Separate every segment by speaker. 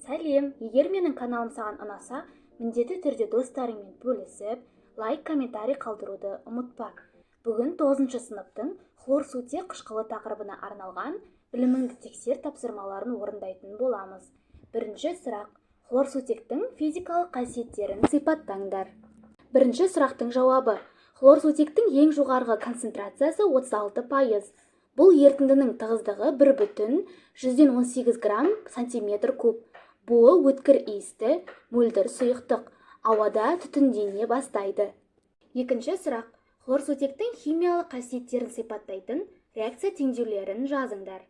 Speaker 1: Сәлем! Егер менің каналым саған ұнаса, міндетті түрде достарыңмен бөлісіп, лайк, комментарий қалдыруды ұмытпа. Бүгін 9 сыныптың хлорсутек қышқылы тақырыбына арналған «Біліміңді тексер» тапсырмаларын орындайтын боламыз. Бірінші сұрақ: хлорсутектің физикалық қасиеттерін сипаттаңдар. Бірінші сұрақтың жауабы: хлорсутектің ең жоғарғы концентрациясы 36%. Бұл ерітіндінің тығыздығы 1,18 грамм сантиметр куб. Буы өткір иісті, мөлдір сұйықтық. Ауада түтіндене бастайды. Екінші сұрақ: хлорсутектің химиялық қасиеттерін сипаттайтын реакция теңдеулерін жазыңдар.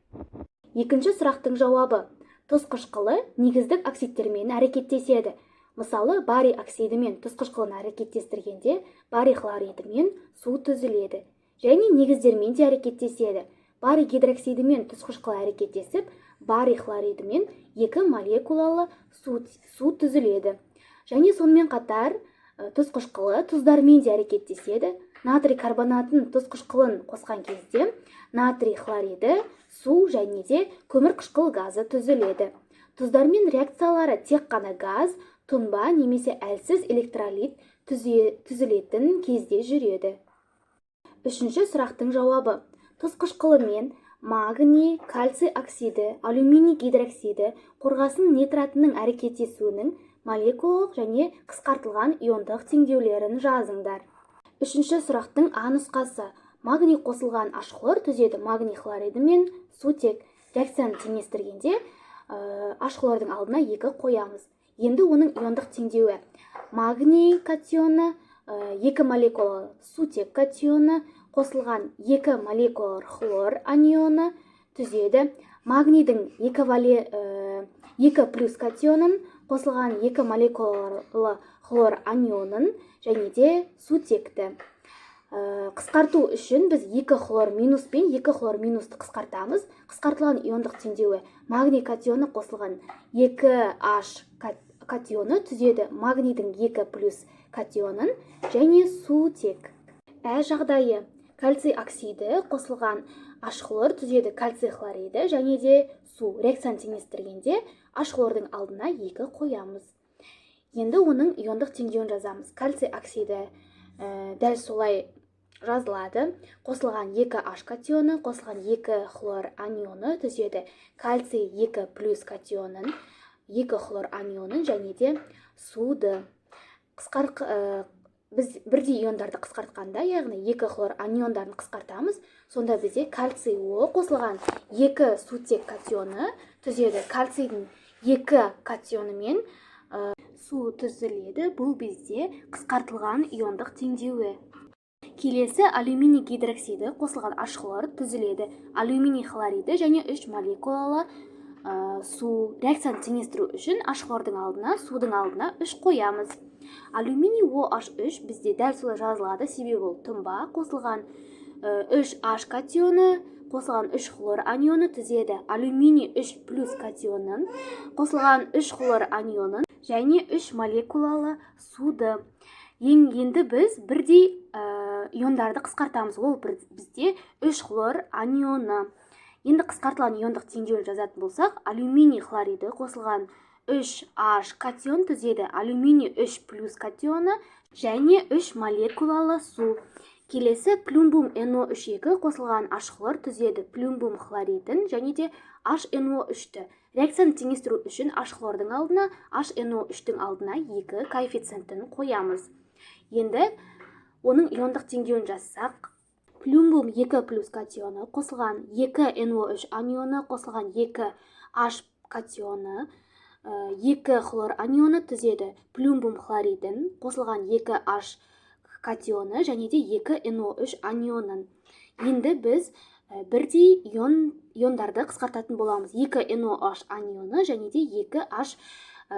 Speaker 1: Екінші сұрақтың жауабы: тұз қышқылы негіздік оксидтермен әрекеттеседі. Мысалы, барий оксидімен тұз қышқылын әрекеттестіргенде, барий хлориді мен су түзіледі. Және негіздермен де әрекеттеседі. Барий гидроксидімен тұз қышқылы әрекеттесіп, барий хлориді мен екі молекулалы су түзіледі. Және сонымен қатар тұз қышқылы тұздармен де әрекеттеседі. Натрий карбонатын тұз қышқылын қосқан кезде, натрий хлориді, су және де көмірқышқыл газы түзіледі. Тұздармен реакциялары тек қана газ, тұнба немесе әлсіз электролит түзілетін кезде жүреді. Үшінші сұрақтың жауабы: тұз қышқылымен магний, кальций оксиді, алюминий гидроксиді, қорғасын нитратының әрекеттесуінің молекулалық және қысқартылған иондық теңдеулерін жазыңдар. Үшінші сұрақтың А нұсқасы: магний қосылған H хлор түзеді магний хлориді мен сутек. Реакцияны теңестіргенде, H хлордың алдына екі қоямыз. Енді оның иондық теңдеуі: магний катионы, екі молекула сутек катионы қосылған екі молекула хлор анионы түзеді магнийдің екі плюс катионын қосылған екі молекулалы хлор анионын және де сутекті. Қысқарту үшін біз екі хлор минус пен екі хлор минусты қысқартамыз. Қысқартылған иондық теңдеуі: магний катионы қосылған екі H катионы түзеді магнийдің екі плюс катионын және сутек. Ә жағдайы: кальций оксиді қосылған H хлор түзеді кальций хлориді және де су. Реакцияны теңестіргенде, H хлордың алдына екі қоямыз. Енді оның иондық теңдеуін жазамыз. Кальций оксиді дәл солай жазылады: қосылған екі H катионы, қосылған екі хлор анионы түзеді кальций екі плюс катионын, екі хлор анионын және де суды. Біз бірдей иондарды қысқартқанда, яғни екі хлор аниондарын қысқартамыз, сонда бізде кальций О қосылған екі сутек катионы түзеді кальцийдің екі катионымен су түзіледі. Бұл бізде қысқартылған иондық теңдеуі. Келесі: алюминий гидроксиді қосылған H хлор түзіледі алюминий хлориді және үш молекулалы су. Реакцияны теңестіру үшін H хлордың алдына, судың алдына үш қоямыз. Алюминий OH3 бізде дәл солай жазылады, себебі ол тұнба. Қосылған үш H катионы, қосылған үш хлор анионы түзеді алюминий үш плюс катионын, қосылған үш хлор анионын және үш молекулалы суды. Енді біз бірдей иондарды қысқартамыз. Ол бізде үш хлор анионы. Енді қысқартылған иондық теңдеуін жазатын болсақ, алюминий хлориді қосылған үш H катион түзеді алюминий үш плюс катионы және үш молекулалы су. Келесі: плюмбум NO3 екі қосылған H хлор түзеді плюмбум хлоридін және де HNO3-ті. Реакцияны теңестіру үшін H хлордың алдына, HNO3-тің алдына екі коэффициентін қоямыз. Енді оның иондық теңдеуін жазсақ, плюмбум 2 плюс катионы қосылған 2 NO3 анионы, қосылған 2 H катионы, 2 хлор анионы түзеді плюмбум хлоридін, қосылған 2 H катионы және де 2 NO3 анионын. Енді біз бірдей иондарды қысқартатын боламыз. 2 NOH анионы және де 2 H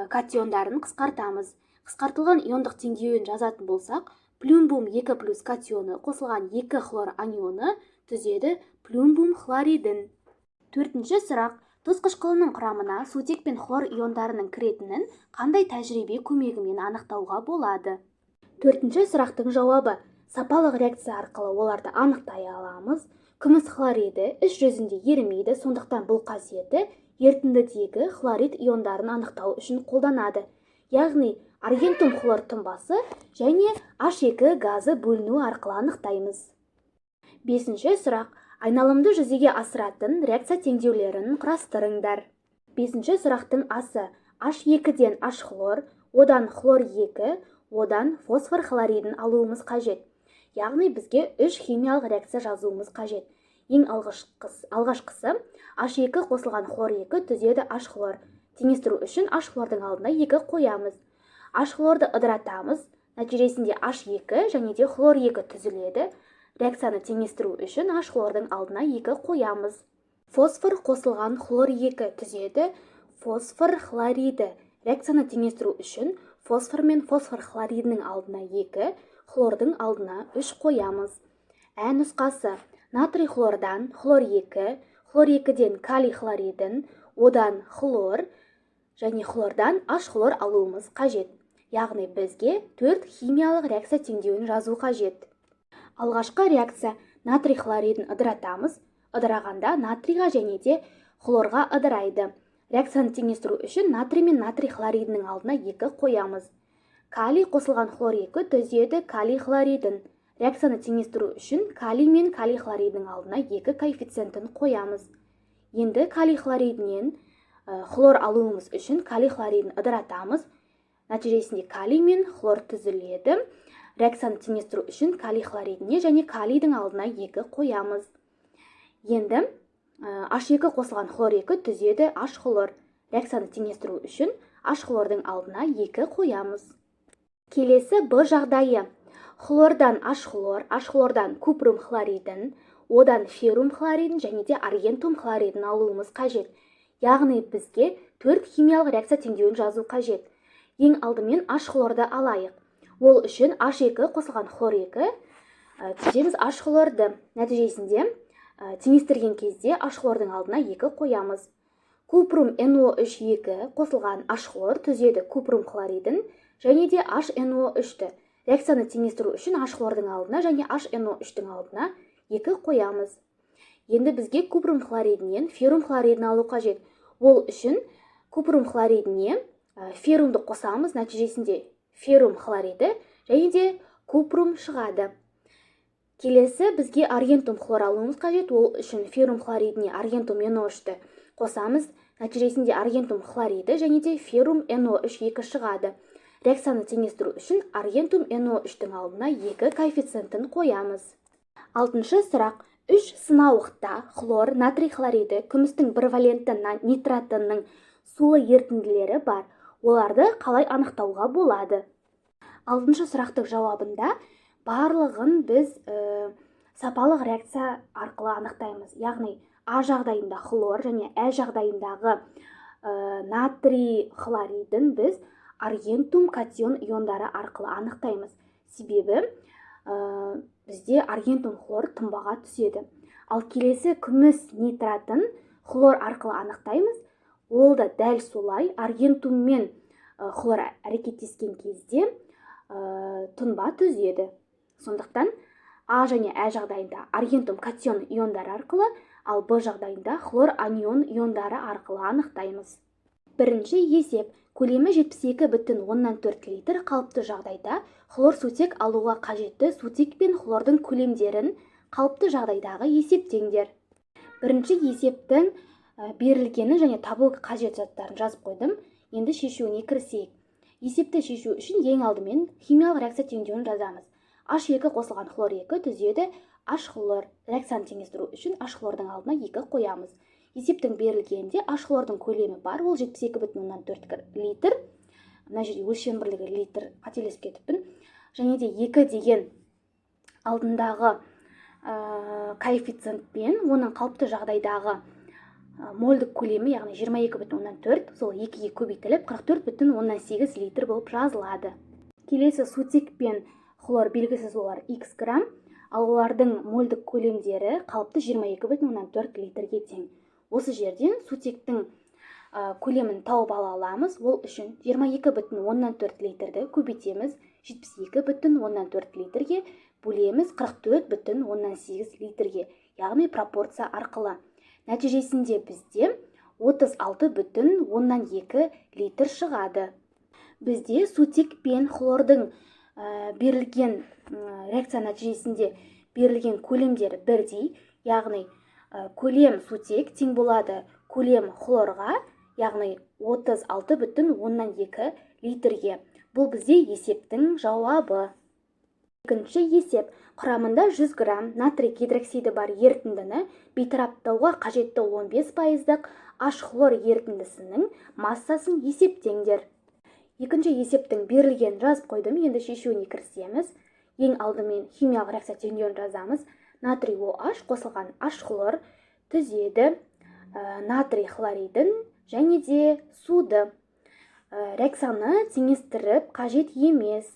Speaker 1: катиондарын қысқартамыз. Қысқартылған иондық теңдеуін жазатын болсақ, плюмбум 2 плюс катионы қосылған 2 хлор анионы түзеді плюмбум хлоридін. Төртінші сұрақ: тұз қышқылының құрамына сутек пен хлор иондарының кіретінін қандай тәжірибе көмегімен анықтауға болады? Төртінші сұрақтың жауабы: сапалық реакция арқылы оларды анықтай аламыз. Күміс хлориді іс жүзінде ерімейді, сондықтан бұл қасиеті Ерітіндідегі хлорид иондарын анықтау үшін қолданады, яғни аргентум хлор тұнбасы және H2 газы бөлінуі арқылы анықтаймыз. Бесінші сұрақ: айналымды жүзеге асыратын реакция теңдеулерін құрастырыңдар. Бесінші сұрақтың асы: H2-ден H хлор, одан хлор 2, одан фосфор хлоридін алуымыз қажет. Яғни бізге үш химиялық реакция жазуымыз қажет. Ең алғашқысы: H2 қосылған хлор 2 түзеді H хлор. Теңестіру үшін H хлордың алдына 2 қоямыз. H хлорды ыдыратамыз, нәтижесінде H2 және де хлор 2 түзіледі. Реакцияны теңестіру үшін H хлордың алдына 2 қоямыз. Фосфор қосылған хлор 2 түзеді фосфор хлориді. Реакцияны теңестіру үшін фосфор мен фосфор хлоридінің алдына 2, хлордың алдына 3 қоямыз. Ә нұсқасы: натрий хлордан хлор 2, хлор 2-ден калий хлоридін, одан хлор және хлордан H хлор алуымыз қажет. Яғни бізге төрт химиялық реакция теңдеуін жазу қажет. Алғашқы реакция: натрий хлоридін ыдыратамыз. Ыдырағанда натрийға және де хлорға ыдырайды. Реакцияны теңестіру үшін натрий мен натрий хлоридінің алдына 2 қоямыз. Калий қосылған хлор 2 түзеді калий хлоридін. Реакцияны теңестіру үшін калий мен калий хлоридінің алдына 2 коэффициентін қоямыз. Енді калий хлоридінен хлор алуымыз үшін калий хлоридін ыдыратамыз. Нәтижесінде калий мен хлор түзіледі. Реакцияны теңестіру үшін калий хлоридіне және калийдің алдына 2 қоямыз. Енді H2 қосылған хлор 2 түзеді H хлор. Реакцияны теңестіру үшін H хлордың алдына 2 қоямыз. Келесі Б жағдайы: хлордан H хлор, H хлордан купрум хлоридін, одан феррум хлоридін және де аргентум хлоридін алуымыз қажет. Яғни бізге төрт химиялық реакция теңдеуін жазу қажет. Ең алдымен H хлорды алайық. Ол үшін H2 қосылған хлор 2 түземіз H хлорды. Нәтижесінде теңестірген кезде H хлордың алдына 2 қоямыз. Купрум NO3 2 қосылған H хлор түзеді купрум хлоридін және де HNO3-ті. Реакцияны теңестіру үшін H хлордың алдына және HNO3-тің алдына 2 қоямыз. Енді бізге купрум хлоридінен феррум хлоридін алу қажет. Ол үшін купрум хлоридіне феррумды қосамыз, нәтижесінде феррум хлориді және де купрум шығады. Келесі бізге аргентум хлор алуымыз қажет. Ол үшін феррум хлоридіне аргентум NO3-ті қосамыз, нәтижесінде аргентум хлориді және де феррум NO3 2 шығады. Реакцияны теңестіру үшін аргентум NO3-тің алдына 2 коэффициентін қоямыз. Алтыншы сұрақ: үш сынауықта хлор, натрий хлориді, күмістің бір валентті нитратының сулы ерітінділері бар. Оларды қалай анықтауға болады? Алтыншы сұрақтың жауабында барлығын біз сапалық реакция арқылы анықтаймыз. Яғни А жағдайында хлор және Ә жағдайындағы натрий хлоридін біз аргентум катион иондары арқылы анықтаймыз. Себебі бізде аргентум хлор тұнбаға түседі. Ал келесі күміс нитратын хлор арқылы анықтаймыз. Ол да дәл солай, аргентум мен хлор әрекеттескен кезде тұнба түзеді. Сондықтан А және Ә жағдайында аргентум катион иондары арқылы, ал Б жағдайында хлор анион иондары арқылы анықтаймыз. Бірінші есеп: көлемі 72,4 литр қалыпты жағдайда хлорсутек алуға қажетті сутек пен хлордың көлемдерін қалыпты жағдайдағы есептеңдер. Бірінші есептің берілгені және табу қажет заттарын жазып қойдым. Енді шешуіне кірісейік. Есепті шешу үшін ең алдымен химиялық реакция теңдеуін жазамыз. H2 қосылған хлор 2 түзеді H хлор. Реакцияны теңестіру үшін H хлордың алдына 2 қоямыз. Есептің берілгенінде H хлордың көлемі бар, ол 72,4 литр. Мына жерде өлшем бірлігі литр, қателесіп кетіппін. Және де 2 деген алдындағы коэффициентпен оның қалыпты жағдайдағы мольдік көлемі, яғни 22,4, сол 2-ге көбейтіліп, 44,8 литр болып жазылады. Келесі сутек пен хлор белгісіз, олар x грамм, ал олардың мольдік көлемдері қалыпты 22,4 литрге тең. Осы жерден сутектің көлемін тауып ала аламыз. Ол үшін 22,4 литрді көбейтеміз 72,4 литрге, бөлеміз 44,8 литрге, яғни пропорция арқылы. Нәтижесінде бізде 36,2 литр шығады. Бізде сутек пен хлордың берілген реакция нәтижесінде берілген көлемдері бірдей, яғни көлем сутек тең болады көлем хлорға, яғни 36,2 литрге. Бұл бізде есептің жауабы. Екінші есеп. Құрамында 100 грамм натрий гидроксиді бар ерітіндіні бейтараптауға қажетті 15 пайыздық H хлор ерітіндісінің массасын есептеңдер. Екінші есептің берілген жазып қойдым, енді шешуіне кірісеміз. Ең алдымен химиялық реакция теңдеуін жазамыз. Натрий OH қосылған H хлор түзеді натрий хлоридін және де суды. Реакцияны теңестіріп қажет емес.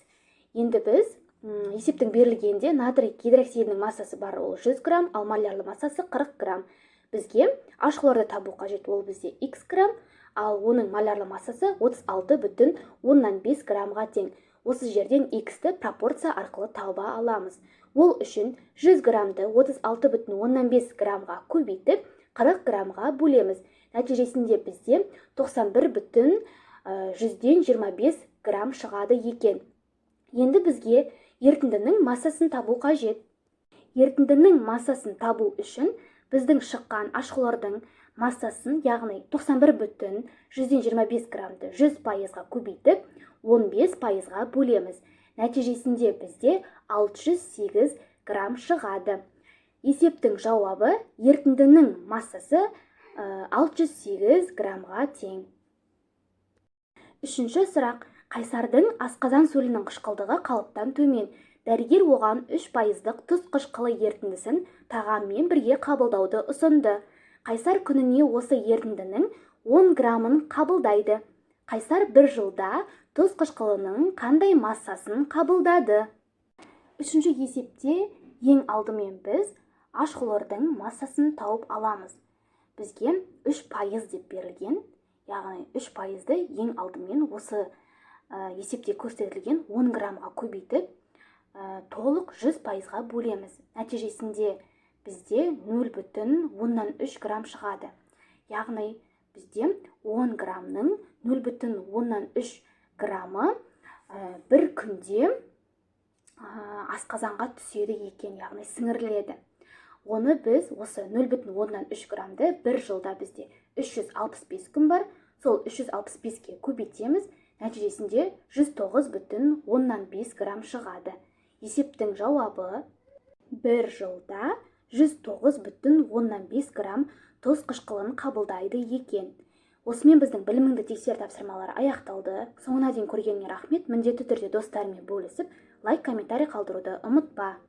Speaker 1: Енді біз есептің берілгенде натрий гидроксидінің массасы бар, ол 100 грамм, ал молярлы массасы 40 грамм. Бізге H хлорды табу қажет, ол бізде x грамм, ал оның молярлы массасы 36,5 граммға тең. Осы жерден x-ті пропорция арқылы таба аламыз. Ол үшін 100 граммды 36,5 граммға көбейтіп, 40 граммға бөлеміз. Нәтижесінде бізде 91,25 грамм шығады екен. Енді бізге ерітіндінің массасын табу қажет. Ерітіндінің массасын табу үшін біздің шыққан H хлордың массасын, яғни 91,25 граммды 100 пайызға көбейтіп, 15 пайызға бөлеміз. Нәтижесінде бізде 608 грамм шығады. Есептің жауабы: ерітіндінің массасы 608 граммға тең. Үшінші сұрақ. Қайсардың асқазан сөлінің қышқылдығы қалыптан төмен. Дәрігер оған 3 пайыздық тұз қышқылы ерітіндісін тағаммен бірге қабылдауды ұсынды. Қайсар күніне осы ерітіндінің 10 граммын қабылдайды. Қайсар бір жылда тұз қышқылының қандай массасын қабылдады? Үшінші есепте ең алдымен біз H хлордың массасын тауып аламыз. Бізге 3% деп берілген, яғни 3 пайызды ең алдымен осы есепте көрсетілген 10 граммға көбейтіп, толық 100 пайызға бөлеміз. Нәтижесінде бізде 0,3 грамм шығады, яғни бізде 10 граммның 0,3 граммы бір күнде асқазанға түседі екен, яғни сіңіріледі. Оны біз осы 0,3 граммды бір жылда бізде 365 күн бар, сол 365-ке көбейтеміз. Нәтижесінде 109,5 грамм шығады. Есептің жауабы: бір жылда 109,5 грамм тұз қышқылын қабылдайды екен. Осымен біздің біліміңді тексер тапсырмалары аяқталды. Соңына дейін көргеніңе рахмет. Міндетті түрде достарыңмен бөлісіп, лайк, комментарий қалдыруды ұмытпа.